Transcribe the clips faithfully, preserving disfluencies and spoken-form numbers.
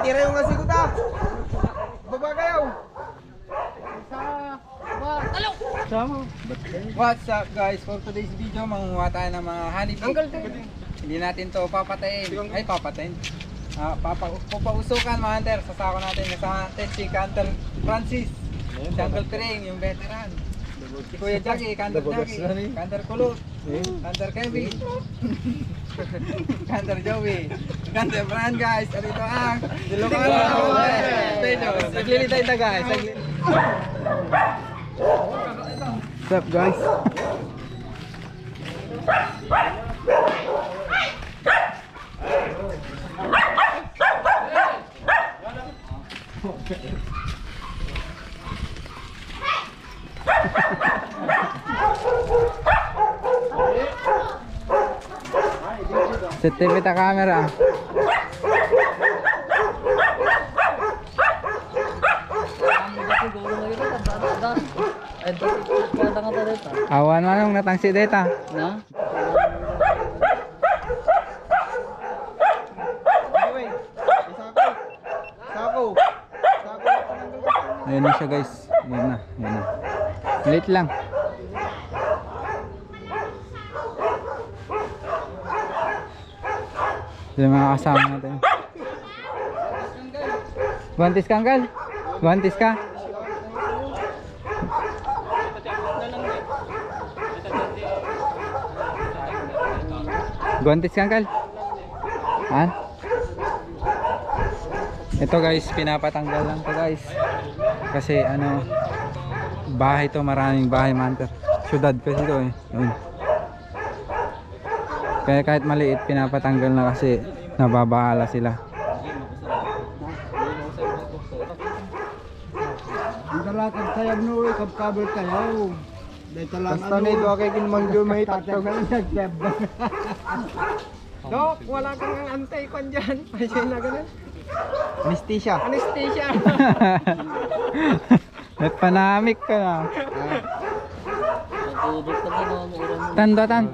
Tira yung asikuta. Baba kayo. What's up, guys? For today's video, manguha tayo ng mga honeybee. Hindi natin to papatayin. Ay, papatayin. Ah, papa, papausukan, mga hunter. Sasako natin. Kasama natin si Hunter Francis. Jungle Train, yung veteran. Si Kuya Jackie, Hunter Jackie, Hunter Kulot. Hunter Kevin. Hunter Joey. Hunter Brian, guys. Andito ang Ilocano. Stay tuned. Naglilitay na, guys. Nagli- What's up, guys? C C T V ta camera. Awan manong natangsi deta. Na? Sako. Sako. Ayan na siya, guys. Ayan na. Ayan na. Late lang. Yung mga kasama natin. Guantes ka, Uncle? Guantes ka? Guantes ka, Uncle? Ha? Ito, guys, pinapatanggal lang to, guys. Kasi ano, bahay to, maraming bahay, mga hunter. Syudad kasi to eh. Yun. Kaya kahit maliit, pinapatanggal na kasi nababahala sila. Ang dalakad tayo, no, ikabkabel tayo. Dahil talaga, basta ano, na ito, kay kinmangyo, may tatlo. Tatlo na lang, nagtebba. Doc, wala kang antay kwan dyan. Ay, siya na ganun. Anesthesia. Anesthesia. Nagpanamik ka na. Tanda, tan.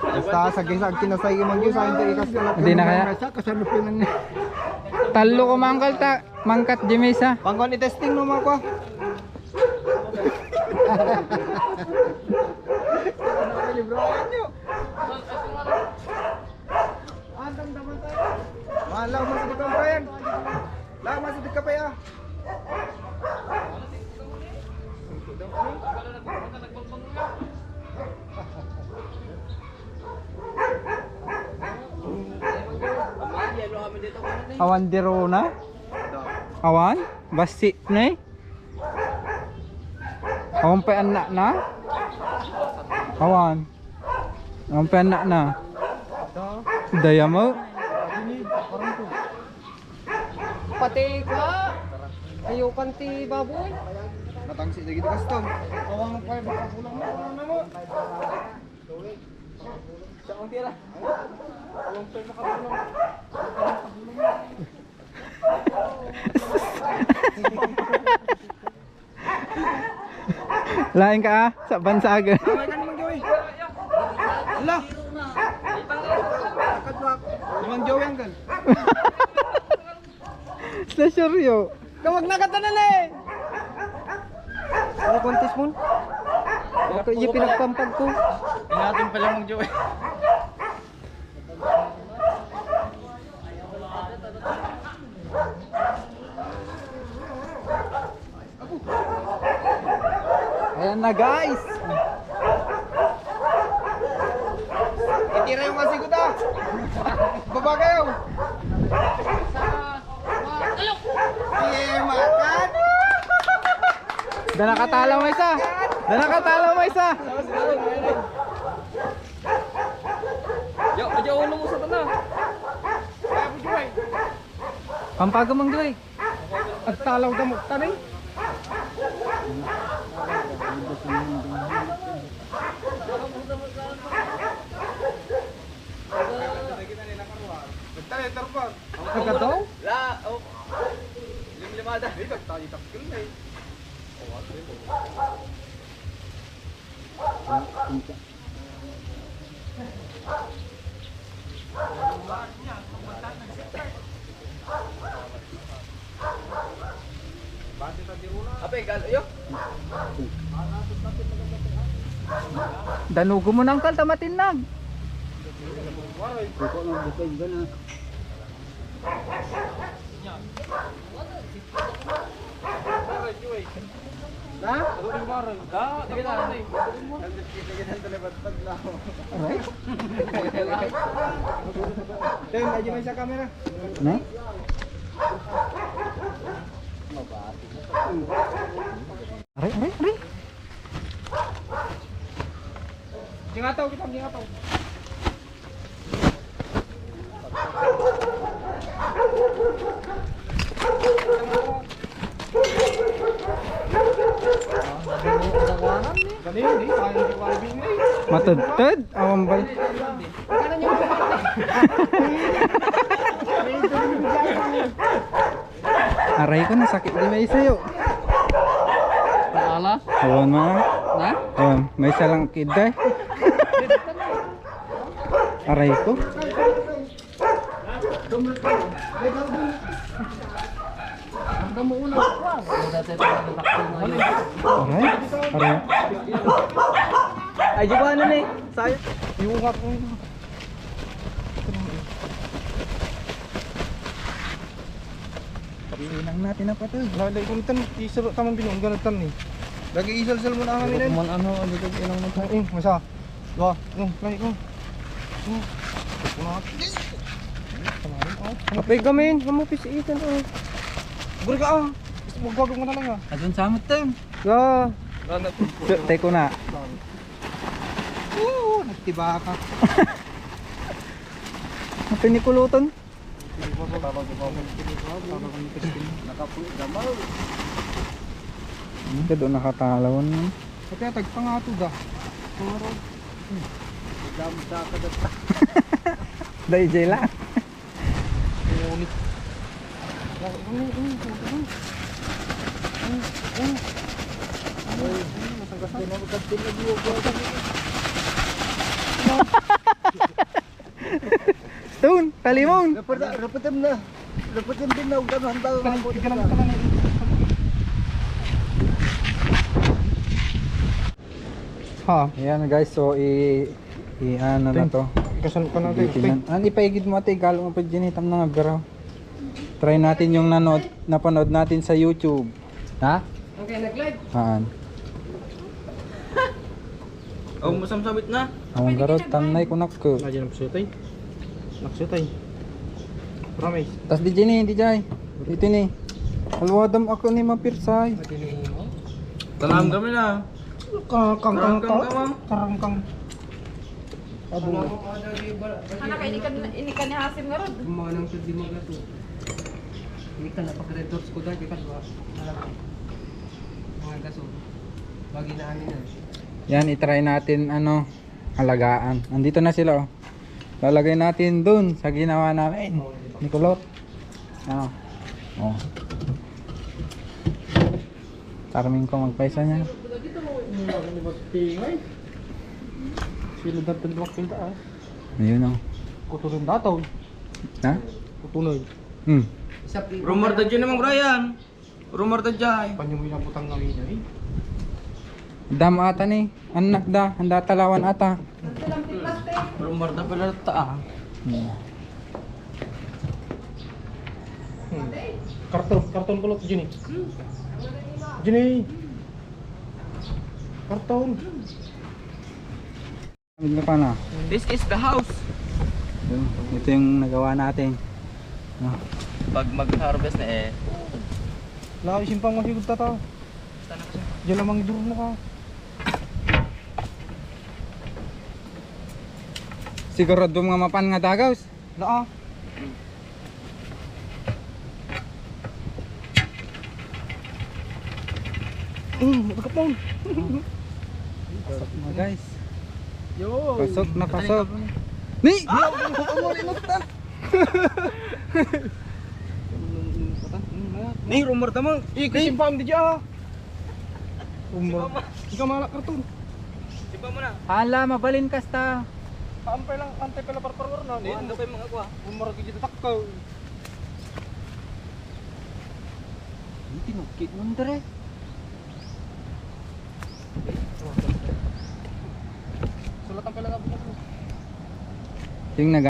Basta, sagisag, kinasay, mangyo, sa hindi ikas ka lang. Hindi na kaya. Sa kasalupinan niya. Talo ko mangkal ta, mangkat di mesa. Pangkuan i-testing no, mga kwa. Mahal lang, mas di ka, Brian. Lang, mas di ka pa, ya. Awan diruna? Awan? Basi na eh? Awan pay annak na? Awan. Awan pay annak na? Dayamo. Pati ka. Ayukan ti baboy. Natangsi dagiti kaston. Awan pay baka kulang na, kulang na mo. Siya ang tira. Awan pay baka kulang. Lain ka, ah, sa bansagan. Away ka naman, Joey. Hala. Naman, Joey, anggal. Sa seryo. Kawag na ka tanan, eh. Ano contest mo? Baka iya pinagpampag ko. Ingatan pala, Mang Joey. Ayan na, guys. Itira yung asikuta. Baba kayo. Iye, makan. Dana katalaw mo isa. Dana katalaw mo isa. Yo, aja ulo mo sa tana. Pampagamang di, oy. Agtalaw da mo, tani. Agtalaw? La, oh. Limlimada. Di, agtalaw, takil na eh. Danugo mo nang kalta matinnag. Iko nga depende na. Ha? Aray? Ten, aja may sa camera. Ne? Aray, aray, aray. Gingataw, kita gingataw. Matedted? Awan bal- Aray ko, nasakit di may sayo. Ala? Awan, ma. Na? Awan, may isa lang kid, eh. Aray ko. Aray, aray. Ay, di ko ano ni. Sayo. Yung nga po. Pagsinang natin na pa to. Lalay ko nito, isal tamang binunggan na tan ni. Lagi isal-sal mo na ang amin. Man ano, ano ko ilang mo. Eh, masa. Dua, yung, lagi ko. Oh. Apay gamin, kamu pisiitan, oh. Guri ka, ah. Gusto mo, gagawin mo na lang, ah. Adun sa amot, Tem. Ya. Ano po? Tay ko na. Oo, nagtibaka. Ang pinikulutan. Hmm, kado nakatalawan mo. Pati atag pangato da. Puro. Dam da ka da. Dai jay lang. Ngunit. Stone, talimon. Rapat, rapatem na. Rapatem din na, ug ano, handa ang mga puti na. Ha? Ayan, guys, so i, i ano na to. Kasal pa na to. Ipaigid mo, ate, igalo mo pa dyan, itam na nga garaw. Try natin yung nanood, napanood natin sa YouTube. Ha? Okay, nag-live. Haan. Oh, masamsamit na. Ang garot, tannay ko nak. Lagi na pusutay. Naksutay. Promise. Tas di jay ni, di jay. Ito ni. Alwadam ako ni mapirsay. Tanam kami na. Kang, kang, kang, kang. Karang, kang. Abo. Anak, ini kan, ini kan ni Hasim nga rod. Manang sa di magato. Ini kan napag-red doors ko dahil, di ka dua. Alam ko. Mga gaso. Bagi na amin na. Yan, i-try natin, ano, alagaan. Nandito na sila, oh. Lalagay natin dun sa ginawa namin ni Kulot. Ano? Oh. Charming ko magpaisa niya. Sila dati duwak sila, ah. Ayun, oh. Kuturin dataw. Ha? Kutunoy. Hmm. Rumor da dyan naman, Brian. Rumor da jay. Panyo mo yung butang nga wino, eh. Dam ata ni. Anak da. Handa talawan ata. Rumor da pala ta, ah. Hmm. Hmm. Karton, karton kulot, Jenny. Jenny. Karton. Ano pa na? This is the house. Yun, ito yung nagawa natin. No? Pag mag-harvest na eh. Wala, isimpang masigod ta tao. Diyan lamang idurog mo ka. Sigurado nga mapan nga dagaws. Laa. Mm, magkapon. Pasok na, guys. Yo. Pasok na, pasok. Ni! Ni, rumor ta mo. Ikaw, simpam di dya. Umba. Ikaw, malak karton. Simba mo na. Hala, mabalin kasta. Ampay lang, antay pala parparwar na. Ano pa yung mga kuha? Umar ka dito takkaw. Ang tinugkit mo, Andre. Ting nag-